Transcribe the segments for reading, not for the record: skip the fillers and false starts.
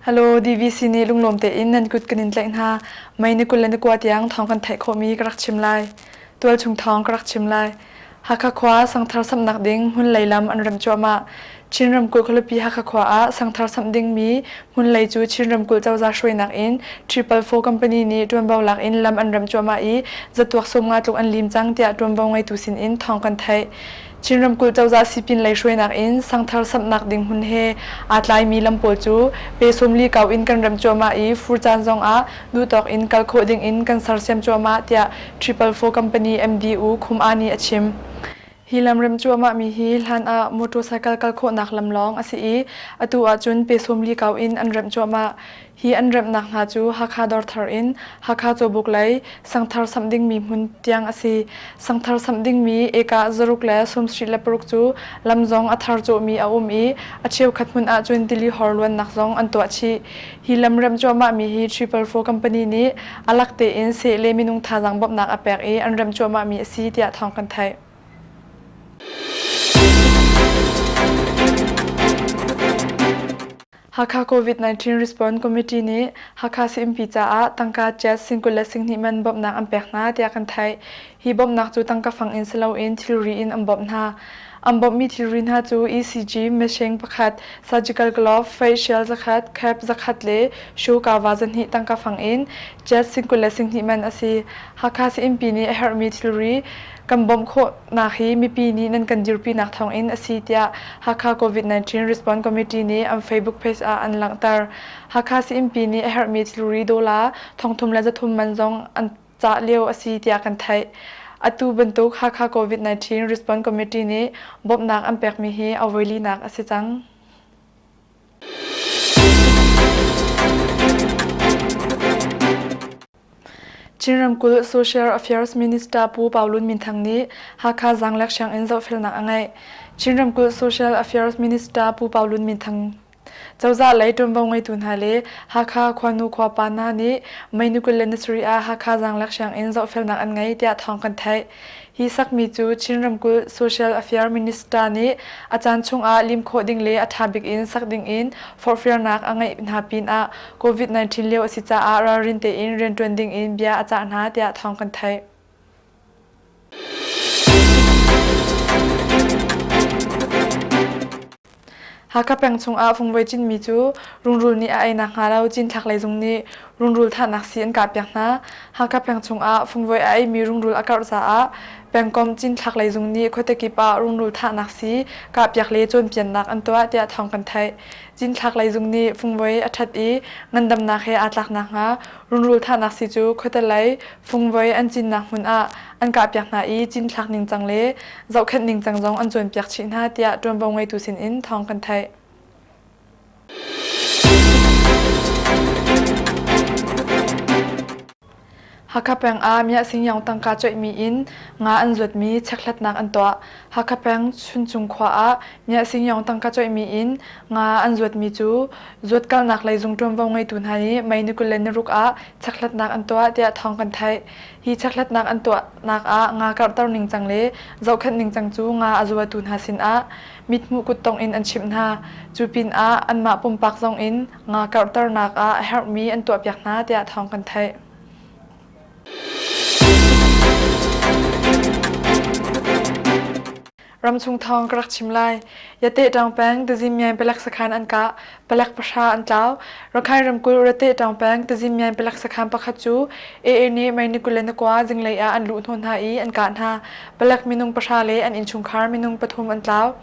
Hello, DVC nih lunglawm tein nan kut kan in tlaih hna. Mei ni 20 le ni kua tiang thawng kan theih khawhmi ka rak chim lai. Tualchung thawng ka rak chim lai. Hakha khua sangthar samhnak ding hmunlei lam an remh cuahmah. Chin ramkulh khualipi Hakha khua ah sangthar samh dingmi hmunlei cu Chin ramkulh cozah hruainak in Triple Four Company nih ṭuanvo lak in lam an remh cuahmah i zatuak 50 tluk an lim cang tiah ṭuanvo ngeitu sin in thawng kan theih. Chin ramkulh cozah sipin lei hruainak in sangthar samhnak ding hmun he aa tlaimi lam pawl cu pe 40 kau in kan remh cuahmah i fur caan zong ah duhtawk in kal khawh ding in kan sersiam cuahmah tiah Triple Four Company MD U Khum Aa nih a chim. Hi lam remh cuahmahmi hi hlan ah motorcycle kal khawhnak lam lawng a si i atu ahcun pe 40 kau in an remh cuahmah. Hi an remhnak hna cu Hakha Dawrthar in Hakha Cawbuk lei Sangthar samh dingmi hmun tiang a si. Sangthar samh dingmi eka zaruk le 76 cu lam zong a thar cawhmi a um i a cheukhat hmun ahcun tili hor luannak zong an tuah chih. Hi lam remh cuahmahmi hi Triple Four Company nih a lak tein seh le minung thazaang bawmhnak a pek i an remh cuahmahmi a si tiah thawng kan theih. Hakha COVID-19 Response Committee nih Hakha Sii-innpi caah tangka kyat sing 20 le sing hnih man bawmhnak an pek hna tiah kan theih. Hi bawmhnak cu tangka fang in si loin thilri in an bawmh hna. An bawmhmi thilri hna cu ECG machine pakhat, surgical glove, face shield zakhat, cap zakhat le shoe kava zahnih tangka fang in kyat sing 20 le sing hnih man a si. Hakha Sii-innpi nih a herhmi thilri kan bawmh khawhnak hi mipi nih nan kan dirpinak thawngin a si tiah Hakha COVID-19 Response Committee nih an Facebook page ah an langhter. Hakha Sii-innpi nih a herhmi thilri dawla 3,300 le 300 man zong an cah lio a si tiah kan theih. Atu bantuk Hakha COVID-19 Response Committee nih bawmhnak an pekmi hi a voilinak a si cang. Chin ramkulh Social Affairs Minister Pu Pau Lun Min Thang nih Hakha Zaanglek sianginn zohfelnak a ngeih. Chin ramkulh Social Affairs Minister Pu Pau Lun Min Thang cozah lei ṭuanvo ngeitu hna le Hakha khuanu khuapa hna nih May ni 27 ah Hakha Zaanglek sianginn zohfelnak an ngei tiah thawng kan theih. Hi sakmi cu Chin ramkulh Social Affairs Minister nih a caan chungah lim khawh ding le a ṭha bik in sak ding in forhfialnak a ngeih hna pinah COVID-19 lio a si caah ralrin tein rianṭuan ding in bia a cah hna tiah thawng kan theih. Hakha peng chungah fungvoi cinmi cu rungrul nih a ei nakhnga lo cinthlak lei zung nih rungrul thahnak sii an kahpiak hna. Hakha peng chungah fungvoi a eimi rungrul a karh caah pengkomh cinthlak lei zung nih khuate kip ah rungrul thahnak sii kahpiak le cawnpiannak an tuah tiah thawng kan theih. Cinthlak lei zung nih fungvoi a ṭhat i ngandamnak he aa tlak nakhnga rungrul thahnak sii cu khuate lei fungvoi an cinnak hmun ah an kahpiak hna i cinthlak ningcang le zohkhenh ningcang zong an cawnpiak chih hna tiah ṭuanvo ngeitu sinin thawng kan theih. Hakha peng ah Miahsing tangka coihmi in nga an zuatmi chekhlatnak an tuah. Hakha peng Chuncung khua ah Miahsing tangka coihmi in nga an zuatmi cu zuatkalnak lei zung ṭuanvo ngeitu hna nih May ni 26 ah chekhlatnak an tuah tiah thawng kan theih. Hi chekhlatnak an tuahnak ah nga karhter ningcang le zohkhenh ningcang cu nga a zuatu hna sinah mithmuh kuttongh in an chimh hna. Cu pinah anmah pumpak zong in nga karhternak ah a herhmi an tuahpiak hna tiah thawng kan theih. Ramchung thawng ka rak chim lai. Yate Ṭaung peng Tazimyan palek sakhan an kah. Palek pahra an tlau. Rakhine ramkulh Rate Ṭaung peng Tazimyan palek sakhan pakhat cu AA nih May ni 29 zinglei ah an luh hnawh hna i an kah hna. Palek minung pahra le an innchungkhar minung pathum an tlau.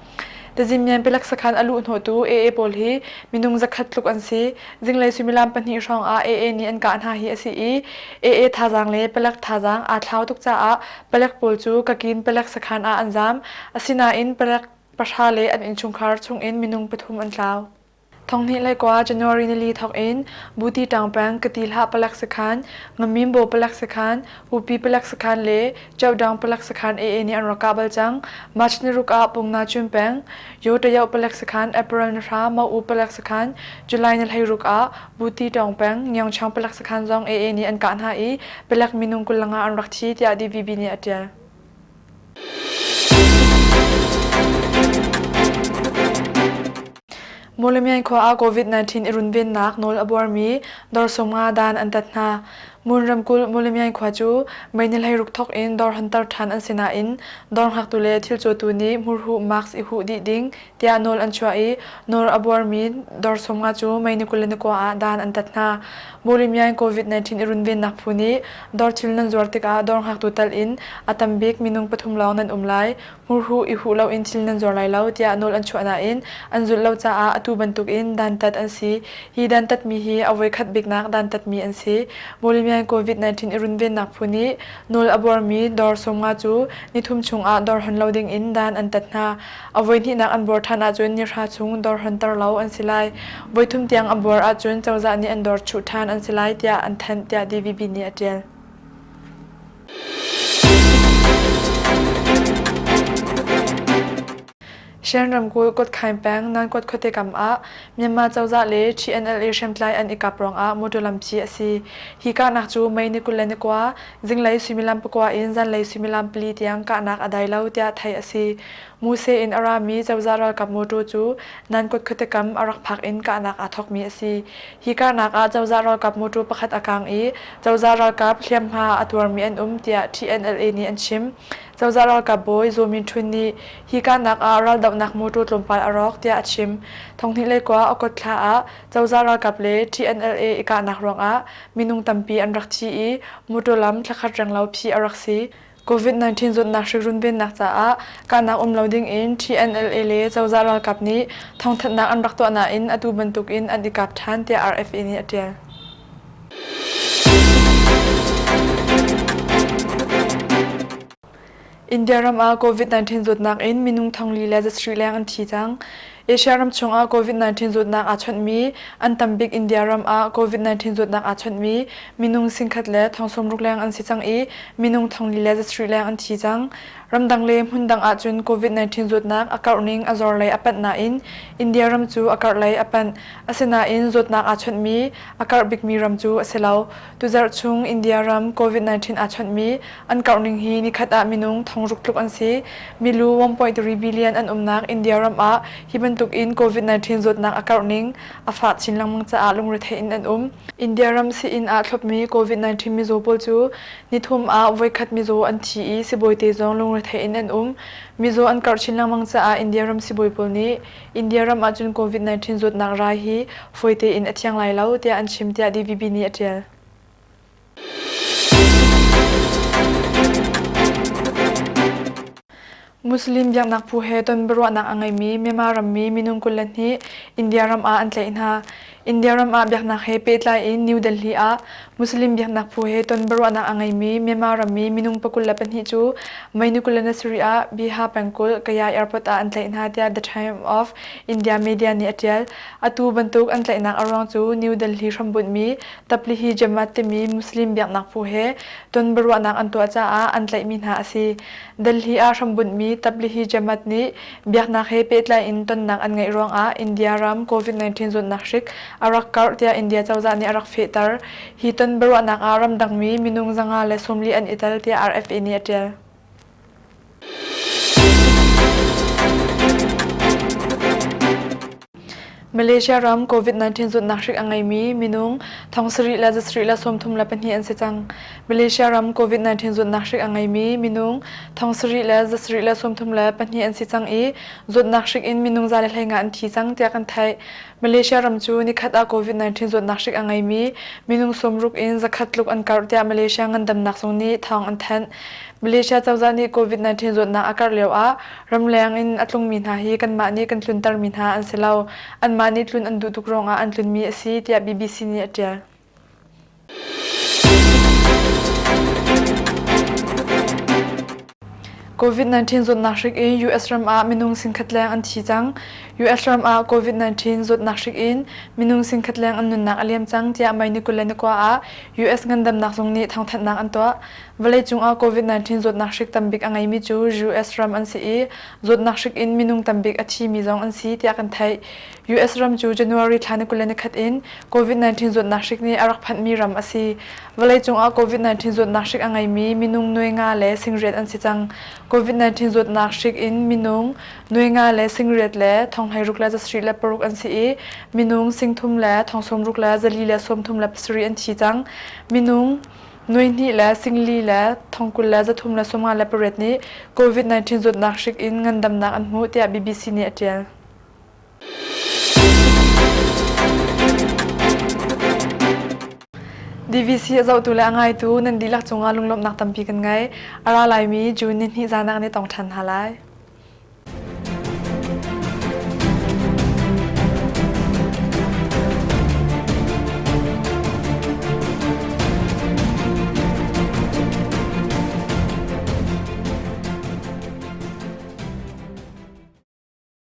Tazimyan palek sakhan a luh hnawhtu AA pawl hi minung zakhat tluk an si. Zinglei suimilam pahnih hrawng ah AA nih an kah hna hi a si i AA thazaang le palek thazaang aa thlau tuk caah palek pawl cu Kakin palek sakhan ah an zaam. Asinain palek pahra le an innchungkhar chungin minung pathum an tlau. Thonghnih le kua January nili thawk in Buti Ṭaung peng Kati Hlah palek sakhan, Ngamimbo palek sakhan, Hupi palek sakhan le Chowdaung palek sakhan AA nih an rak kah bal cang. March ni ruk ah Pungna Chun peng, Yotayoh palek sakhan, April ni hra Mau palek sakhan, July ni 16 ah Buti Ṭaung peng, Ngiangchang palek sakhan zong AA nih an kah hna i palek minung 25 an rak thi tiah DVB nih a ṭial. Mawlamyine khua ah COVID-19 i runvennak nawl a buarmi dawr 50 dan an tat hna. Mon ramkulh Mawlamyine khua cu May ni 16 thawk in dawr hunter ṭhan an si nain dawr hngaktu le thil cawtu nih hmurhuh mask i huh dih ding tiah nawl an chuah i nawl a buarmi dawr 50 cu May ni 29 ah dan an tat hna. Mawlamyine COVID-19 i runvennak phu nih dawr thil nan zuar tikah dawr hngaktu tal in a tam bik minung pathum lawng nan um lai. Hmurhuh i huh loin thil nan zuar lai lo tiah nawl an chuah nain an zulh lo caah atu bantukin dantat an si. Hi dantatmi hi a voikhat biknak dantatmi an si. Mawlamyine COVID-19 i runvennak phu nih nawl a buarmi dawr 50 cu nithum chungah dawr hon lo dingin dan an tat hna. A voihnihnak an buar ṭhan ahcun nihra chung dawr honter lo an si lai. Voithum tiang a buar ahcun cozah nih an dawr chuh ṭhan an si lai tiah an thanh tiah DVB nih a ṭial. Shan ramkulh Kawtkhain peng Nankuat khuate kam ah Myanmar cozah le TNLA hriamtlai an i kap ruangah motor lampi a si. Hi kahnak cu May ni 29, zinglei suimilam 9 in zanlei suimilam 4 tiang kahnak a dai lo tiah theih a si. Muse in a rami cozah ralkap motor cu Nankuat khuate kam a rak phak in kahnak aa thawkmi a si. Hi kahnak ah cozah ralkap motor pakhat a kaang i cozah ralkap hliamhma a tuarmi an um tiah TNLA nih an chim. Cozah ralkap bawi Zaw Min Htun nih hi kahnak ah raldohnak motor tlawmpal a rawk tiah a chim. Thonghnih le kua Okot thla ah cozah ralkap le TNLA i kahnak ruangah minung tampi an rak thi i motor lam thlakhat renglo phih a rak si. COVID-19 zawtnak hrik runvennak caah kahnak um lo dingin TNLA le cozah ralkap nih thawngthanhnak an rak tuah nain atu bantukin an i kap ṭhan tiah RFA nih a ṭial. India ram ah COVID-19 zawtnak in minung thongli le zasarih leng an thi cang. Asia ram chungah COVID-19 zawtnak aa chawnhmi an tam bik India ram ah COVID-19 zawtnak aa chawnhmi minung 1,000 le 60 leng an si cang i minung 4,000 le 700 leng an thi cang. Ramdang le hmundang ahcun COVID-19 zawtnak a karh ning a zor lei a panh nain India ram cu a karh lei a panh. Asinain zawtnak aa chawnhmi a karh bikmi ram cu a si lo. Tuzarh chung India ram COVID-19 aa chawnhmi an karh ning hi nikhat ah minung 6,000 tluk an si. Milu 1.3 billion an umnak India ram ah hi bantuk in COVID-19 zawtnak a karh ning a fah chin lengmang caah lungrethei in an um. India ram sii-inn ah thlopmi COVID-19 mizaw pawl cu nithum ah voikhat mizaw an thi i sibawite zong lungrethei in an um. Mizaw an karh chin lengmang caah India ram sibawi pawl nih India ram ahcun COVID-19 zawtnak rai hi fawi tein a thiang lai lo tiah an chim tiah DVB nih a ṭial. Muslim biaknak phu he ton biaruahnak a ngeimi Myanmar rammi minung 22 India ram ah an tlaih hna. India ram ah biaknak he pehtlai in New Delhi ah Muslim biaknak phu he ton biaruahnak a ngeimi Myanmar rammi minung 22 cu May ni 27 ah Bihar pengkulh Kaya Airport ah an tlaih hna tiah The Time of India media nih a ṭial. Atu bantuk an tlaihnak a ruang cu New Delhi hrambunhmi Tablihi Jamaat timi Muslim biaknak phu he ton biaruahnak an tuah caah an tlaihmi hna a si. Delhi ah hrambunhmi Tablihi Jamaat nih biaknak he pehtlai in tonnak an ngeih ruangah India ram COVID-19 zawtnak hrik a rak karh tiah India cozah nih a rak fehter. Hi ton biaruahnak ah ramdangmi minung 540 an i tel tiah RFA nih a ṭial. Malaysia ram COVID-19 zawtnak hrik a ngeimi minung 7,000 le 732 an si cang. Malaysia ram COVID-19 zawtnak hrik a ngeimi minung 7,000 le 732 an si cang i zawtnak hrik in minung 115 an thi cang tiah kan theih. Malaysia ram cu nikhat ah COVID-19 zawtnak hrik a ngeimi minung 60 in 100 tluk an karh tiah Malaysia ngandamnak zung nih thawng an thanh. Malaysia cozah nih COVID-19 zawtnak a karh lioah ramleng in a tlungmi hna hi kanmah nih kan tluntermi hna an si lo. Anmah nih tlun an duh tuk ruangah an tlunmi a si tiah BBC nih a ṭial. COVID-19 zawtnak hrik in US ram ah minung 1,000 leng an thi cang. US ram ah COVID-19 zawtnak hrik in minung 1,000 leng an nunnak a liam cang tiah May ni 29 ah US ngandamnak zung nih thawngthanhnak an tuah. Vawleicung ah COVID-19 zawtnak hrik tambik a ngeimi cu US ram an si i zawtnak hrik in minung tambik a thimi zong an si tiah kan theih. US ram cu January thla ni 21 in COVID-19 zawtnak hrik nih a rak phanhmi ram a si. Vawleicung ah COVID-19 zawtnak hrik a ngeimi minung nuai nga le singriat an si cang. COVID-19 zawtnak hrik in minung nuai nga le singriat le thonghleiruk le zasarih le paruk an si i minung singthum le thongsawmruk le zali le sawmthum le pasarih an thi cang. Minung nuai hnih le singli le thongkul le zathum le sawmnga le pariat nih COVID-19 zawtnak hrik in ngandamnak an hmuh tiah BBC nih a ṭial. DVC a zohtu le a ngaitu nan dihlak cungah lunglawmhnak tampi kan ngei. A ra laimi June ni hnih zan ah kan i tong ṭhan hna lai.